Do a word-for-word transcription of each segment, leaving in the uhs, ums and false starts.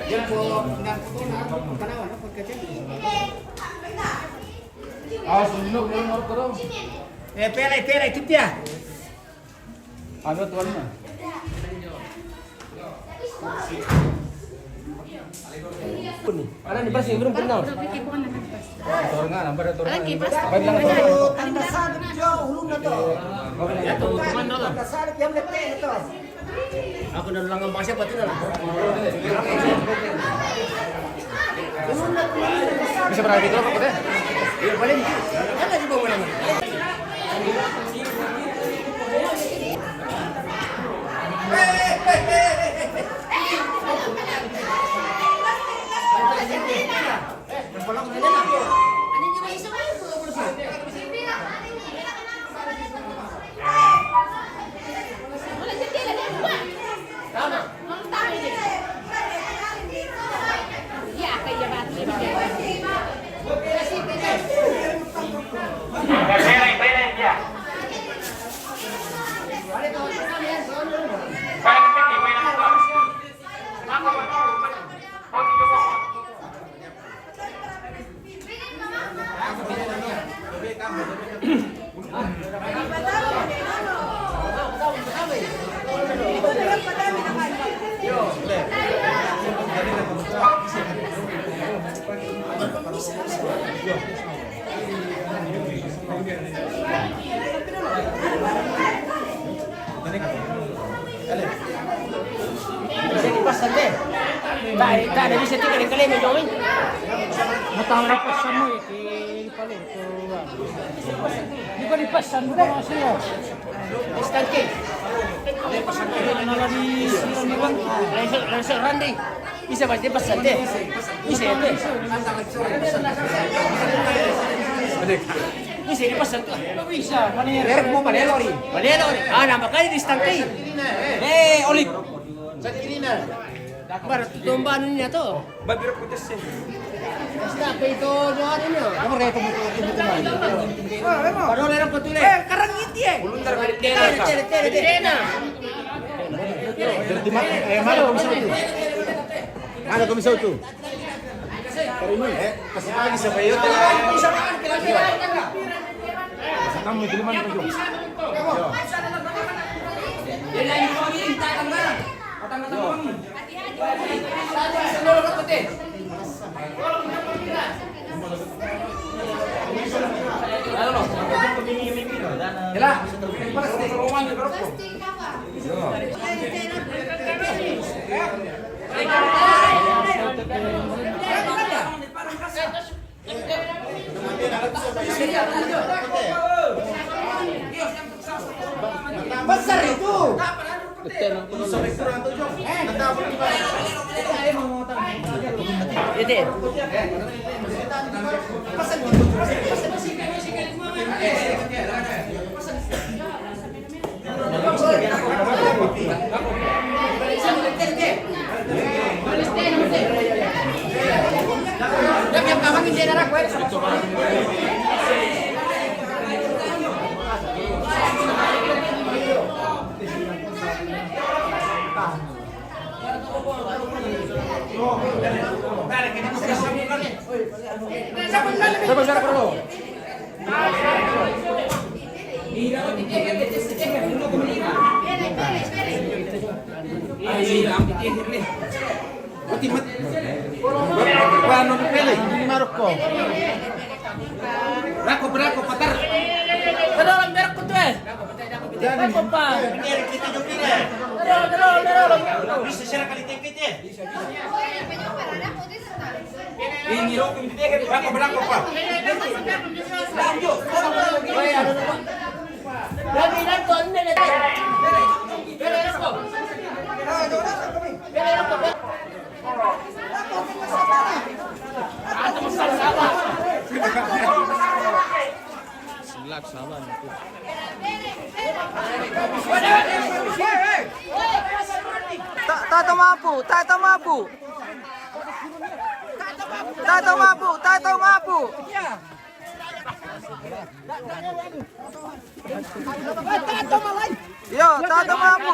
Awas, minum, minum, minum, terus. Eh, pele, pele, itu dia. Ambil tuannya. Ada di bersih, belum kenal. Orang nggak nampak ada orang. Baik, bilang. Tanda salib jauh, ulun na to. Tanda salib yang gede itu. Aku dah ulang bahasa apa tu dah? Bisa berarti kalau apa deh? Iya, paling. Ada juga orang. Bisa dipasan deh. Tak, tak ada bisa tiga kali menjong ni. Matang lepas sama ya, di paling tu. Di paling pasan bukan hasilnya. Di stangke. Nala di silang ni bang. Langsung, langsung randing. Bisa pasti pesan deh. Bisa ya deh. Bisa dipesan tuh. Bisa, mana ya? Lerek mau mana lori? Mana lori? Ah, nama kali di stangke. Eh, Olip. Baru tumban ini tuh. Babir putus sih. Stangke itu doang ini. Kamu kayak pemutu-pemutu lagi. Padahal lerek betul ya. Eh, karang itu ya. Ulun dari Tere, tere, tere, tere. Dari mana? Eh, mana kamu itu? Mana kamu itu? Kasih lagi siapa ya? Kasih kamu itu lima ribu. Besar itu. Itu. Mati, mati. Wah, non pele, ini maroko. Rako, berako, patar. Kada orang berak ko tu, eh. Jadi, apa, Pak? Terus, terus, terus. Bisa secara kali tengket, ya? Ini roko, ini tengket, berako, berako, Pak. Lanjut. Lagi, lanjut, ini, ini. Bele, roko. Bele, roko, bele. Silak sama nanti. Ta, ta tamapu, ta tamapu. Ta tamapu, ta tamapu. Yo, ta tamapu.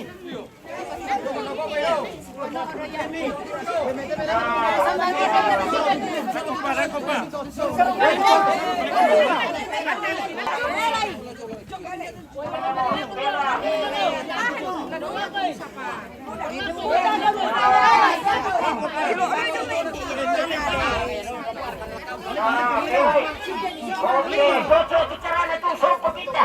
Oke, cocok bicaranya tuh, sopo kita.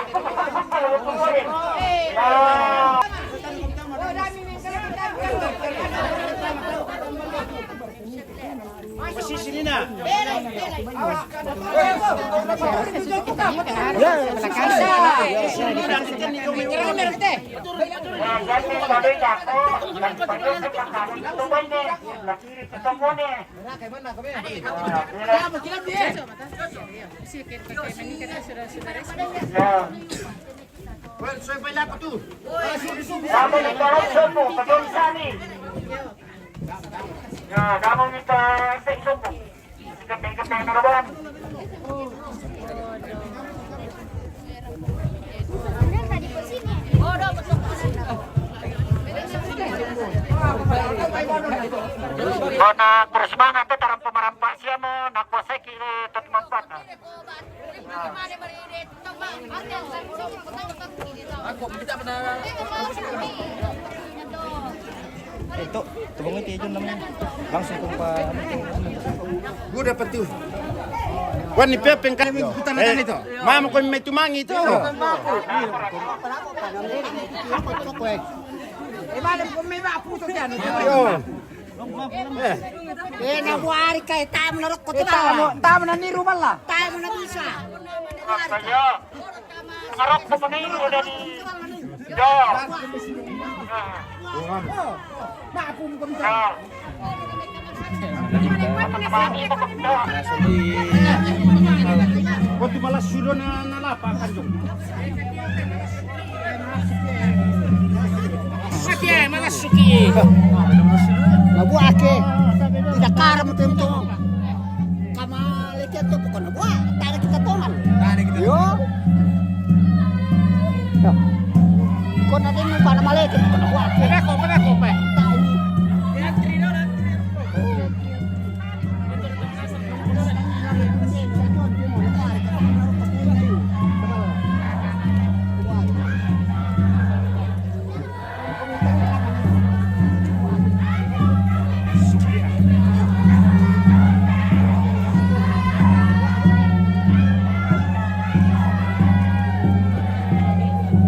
Posisi ini, nah. Ya, jadi tadi aku, dan tadi aku, itu mana? Kamu minta sopo, pegang sani. Ya, kamu minta sopo. Kepeng-kepeng dulu, Bang. Bona terus semangat tuh, tarang pemarampak siamo, nak kuasai kiri, tetap mampat. Itu, tubung itu, itu namanya. Langsung kumpa. Gua dapat tuh. Wan ni Pepe kan, kita makan itu. Mama kau mai tumangi itu. Yo. Eh, na buari kai, tamu na roko tu. Tamu, tamu na niru mala. Tamu na bisa. Ngarap ko paniru dari. Yo. Waktu malas sudah na, na lapa kan, Jong. Suki, eh, malas suki. Na buake. Tidak karam temto. Kama leke to pokona bua, tare kita tongan. Tare kita. Yo. Kona demi pada maleke pokona bua.